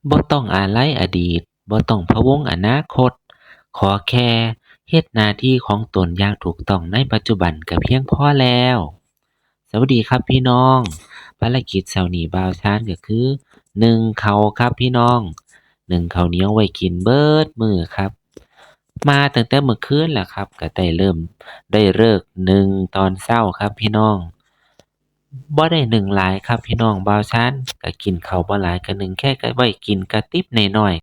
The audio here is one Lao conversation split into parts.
ບໍ່ຕ້ອງອາໄລອະດີດ, ບໍ່ຕ້ອງພະວົງອະນາຄົດ, ຂໍແຄ່ເຮັດໜ້າທີ່ຂອງຕົນຢ່າງຖືກຕ້ອງໃນປັດຈຸບັນກໍພຽງພໍແລ້ວ. ສະຫວັດດີຄັບພີ່ນ້ອງ, ພາລະກິດເຊົ້ານີ້ບ່າວຊານກໍຄື ໜຶ້ງເຂົ້າຄັບພີ່ນ້ອງ, ໜຶ້ງເຂົ້າໜຽວໄວ້ກິນເບິດມື້ຄັບ. ມາຕັ້ງແຕ່ມື້ຄືນລະຄັບ, ກໍໄດ້ເລີ່ມ ໄດ້ເລີກໜຶ້ງຕອນເຊົ້າຄັບພີ່ນ້ອງ. ບໍ່ໄດ້ໜຶ້ງຫຼາຍຄັບພີ່ນ້ອງ, ບ່າວຊານກໍກິນເຂົ້າບໍ່ຫຼາຍ, ກໍໜຶ້ງແຄ່ ກໍໄວ້ກິນກະຕິບນ້ອຍ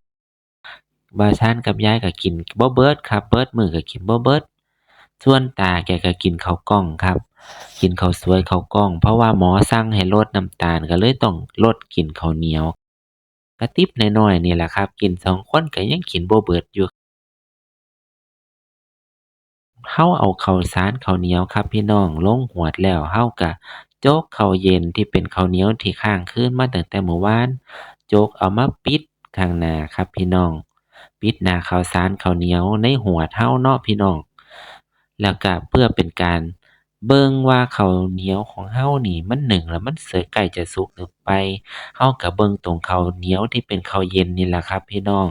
ໆ. ບ່າວຊານກັບຍາຍກໍກິນບໍ່ເບິດຄັບ, ເບິດມື້ກໍກິນບໍ່ເບິດ. ສ່ວນຕາແກກໍກິນເຂົ້າກ່ອງຄັບ, ກິນເຂົ້າສວຍເຂົ້າກ່ອງ, ເພາະວ່າໝໍສັ່ງໃຫ້ລົດນ້ຳຕານ, ກໍເລີຍຕ້ອງລົດກິນເຂົ້າໜຽວ. ກະຕິບນ້ອຍໆນີ້ລະຄັບ, ກິນສອງຄົນກໍຍັງກິນບໍ່ເບິດຢູ່. ເຮົາເອົາເຂົ້າສານເຂົ້າໜຽວຄັບພີ່ນ້ອງ ລົງຫວດແລ້ວ, ເຮົາກະຈົກເຂົ້າເຢັນທີ່ເປັນເຂົ້າໜຽວທີ່ຄ້າງຄືນມາຕັ້ງແຕ່ມື້ວານ, ຈົກເອົາມາປິດຂ້າງໜ້າຄັບພີ່ນ້ອງ, ປິດໜ້າເຂົ້າສານເຂົ້າໜຽວໃນຫວດເຮົາເນາະພີ່ນ້ອງ. ແລ້ວກະເພື່ອເປັນການ ເບິ່ງວ່າເຂົ້າໜຽວຂອງເຮົານີ້ມັນໜຶ້ງແລ້ວມັນເສີ ໃກ້ຈະສຸກຫຼືໄປ, ເຮົາກໍເບິ່ງຕົງເຂົ້າໜຽວທີ່ເປັນເຂົ້າເຢັນນີ້ລະຄັບພີ່ນ້ອງ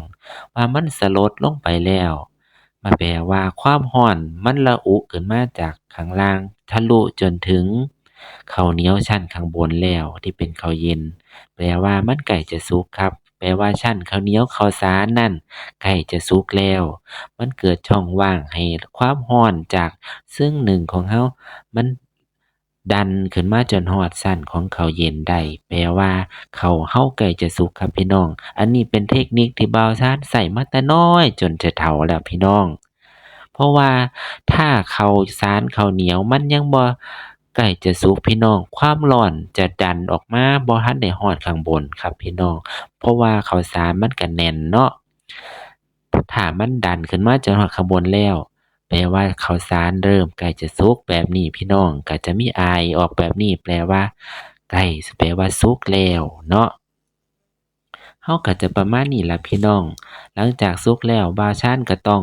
ວ່າມັນສະຫຼົດລົງໄປແລ້ວ, ມັນແປວ່າຄວາມຮ້ອນມັນລະອຸຂຶ້ນມາຈາກຂ້າງລ່າງ ທະລຸຈົນເຖິງເຂົ້າໜຽວຊັ້ນຂ້າງບົນແລ້ວ ທີ່ເປັນເຂົ້າເຢັນ, ແປວ່າມັນໃກ້ຈະສຸກຄັບ. ແປວ່າຊັ້ນເຂົ້າໜຽວເຂົ້າສານນັ້ນໃກ້ຈະສຸກແລ້ວ. ມັນເກີດຊ່ອງວ່າງໃຫ້ຄວາມຮ້ອນຈາກເຊິ່ງໜຶ້ງຂອງເຮົາ ມັນດັນຂຶ້ນມາຈົນຮອດຊັ້ນຂອງເຂົ້າເຢັນໄດ້. ແປວ່າເຂົ້າເຮົາໃກ້ຈະສຸກຄັບພີ່ນ້ອງ. ອັນນີ້ເປັນເທັກນິກທີ່ບ່າວຊານໃຊ້ມາແຕ່ນ້ອຍຈົນຈະເຖົ້າແລ້ວພີ່ນ້ອງ. ເພາະວ່າຖ້າເຂົ້າສານເຂົ້າໜຽວມັນຍັງບໍ່ໃກ້ຈະສຸກພີ່ນ້ອງ, ຄວາມຮ້ອນຈະດັນອອກມາບໍ່ທັນໄດ້ຮອດຂ້າງບົນຄັບພີ່ນ້ອງ. ເພາະວ່າເຂົ້າສານມັນກະແໜ້ນເນາະ, ຖ້າມັນດັນຂຶ້ນມາຈົນຮອດຂ້າງບົນແລ້ວ ແປວ່າເຂົ້າສານເລີ່ມໃກ້ຈະສຸກແບບນີ້ພີ່ນ້ອງ, ກະຈະມີອາຍອອກແບບນີ້ ແປວ່າໃກ້ ແປວ່າສຸກແລ້ວເນາະ. ເຮົາກໍຈະປະມານນີ້ລະພີ່ນ້ອງ. ຫຼັງຈາກສຸກແລ້ວ ບ່າວຊານກໍຕ້ອງ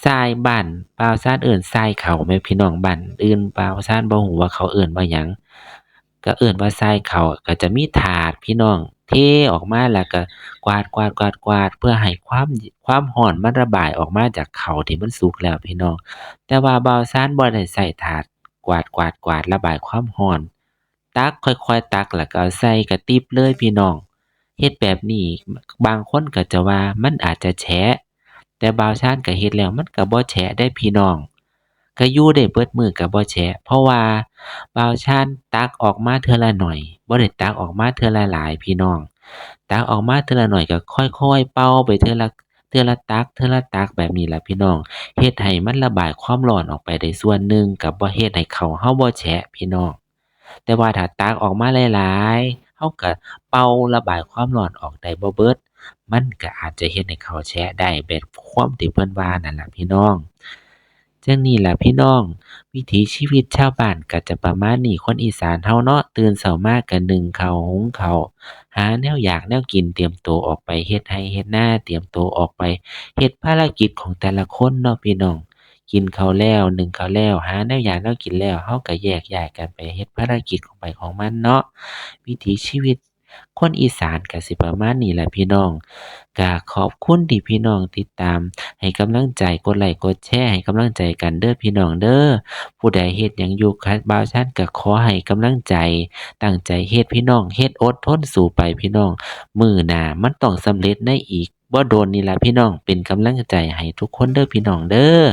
ຊາຍ ບ້ານບ່າວຊານເອີ້ນຊາຍເຂົ້າແມ່ນພີ່ນ້ອງ, ບ້ານອື່ນບ່າວຊານບໍ່ຮູ້ວ່າເຂົາເອີ້ນວ່າຫຍັງ, ກໍເອີ້ນວ່າຊາຍເຂົ້າ. ກໍຈະມີຖາດພີ່ນ້ອງ ເທອອກມາແລ້ວກໍກວາດໆໆໆ ເພື່ອໃຫ້ຄວາມ ຄວາມຮ້ອນມັນລະບາຍອອກມາຈາກເຂົ້າທີ່ມັນສຸກແລ້ວພີ່ນ້ອງ. ແຕ່ວ່າບ່າວຊານບໍ່ໄດ້ໃຊ້ຖາດກວາດໆໆ ລະບາຍຄວາມຮ້ອນ. ຕັກ ຄ່ອຍໆຕັກ ແລ້ວກໍເອົາໃສ່ກະຕິບເລີຍພີ່ນ້ອງ. ເຮັດແບບນີ້ ບາງຄົນກໍຈະວ່າມັນອາດຈະແຊະ, ແຕ່ບ່າວຊານກໍເຮັດແລ້ວມັນກໍບໍ່ແຊະເດ້ພີ່ນ້ອງ, ກໍຢູ່ໄດ້ເບິດມື້ກໍບໍ່ແຊະ. ເພາະວ່າບ່າວຊານຕັກອອກມາເທື່ອລະໜ້ອຍ, ບໍ່ໄດ້ຕັກອອກມາເທື່ອລະຫຼາຍພີ່ນ້ອງ. ຕັກອອກມາເທື່ອລະໜ້ອຍ ກໍຄ່ອຍໆເປົ່າໄປເທື່ອລະ ເທື່ອລະຕັກ ເທື່ອລະຕັກແບບນີ້ລະພີ່ນ້ອງ, ເຮັດໃຫ້ມັນລະບາຍຄວາມຮ້ອນອອກໄປໄດ້ສ່ວນໜຶ່ງ, ກໍບໍ່ເຮັດໃຫ້ເຂົ້າເຮົາບໍ່ແຊະພີ່ນ້ອງ. ແຕ່ວ່າຖ້າຕັກອອກມາຫຼາຍໆ ເຮົາກໍເປົ່າລະບາຍຄວາມຮ້ອນອອກໄດ້ບໍ່ເບິດ, ມັນກໍອາດຈະເຮັດໃຫ້ເຂົ້າແຊະໄດ້ ແບບຄວາມທີ່ເພິ່ນວ່ານັ້ນລະພີ່ນ້ອງ. ຈັ່ງນີ້ລະພີ່ນ້ອງ, ວິຖີຊີວິດຊາວບ້ານກໍຈະປະມານນີ້, ຄົນອີສານເຮົາເນາະ, ຕື່ນເຊົ້າມາກໍໜຶ້ງເຂົ້າ ຫຸງເຂົ້າ, ຫາແນວຢາກແນວກິນ ຕຽມໂຕອອກໄປເຮັດໄຮ່ເຮັດນາ, ຕຽມໂຕອອກໄປເຮັດພາລະກິດຂອງແຕ່ລະຄົນເນາະພີ່ນ້ອງ. ກິນເຂົ້າແລ້ວ ໜຶ້ງເຂົ້າແລ້ວ ຫາແນວຢາກແນວກິນແລ້ວ ເຮົາກໍແຍກຍ້າຍກັນໄປເຮັດພາລະກິດຂອງໃຜຂອງມັນເນາະ. ວິຖີຊີວິດຄົນອີສານກໍຊິປະມານນີ້ແຫຼະພີ່ນ້ອງ. ກໍຂອບຄຸນທີ່ພີ່ນ້ອງຕິດຕາມ ໃຫ້ກຳລັງໃຈ ກົດໄລກົດແຊໃຫ້ກຳລັງໃຈກັນເດີພີ່ນ້ອງເດີ. ຜູ້ໃດເຮັດຫຍັງຢູ່ ບ່າວຊານກໍຂໍໃຫ້ກຳລັງໃຈ ຕັ້ງໃຈເຮັດພີ່ນ້ອງ, ເຮັດອົດທົນສູ້ໄປພີ່ນ້ອງ. ມື້ໜ້າມັນຕ້ອງສຳເລັດໃນອີກ ບໍ່ດົນນີ້ລະພີ່ນ້ອງ, ເປັນກຳລັງໃຈໃຫ້ທຸກຄົນເດີພີ່ນ້ອງເດີ.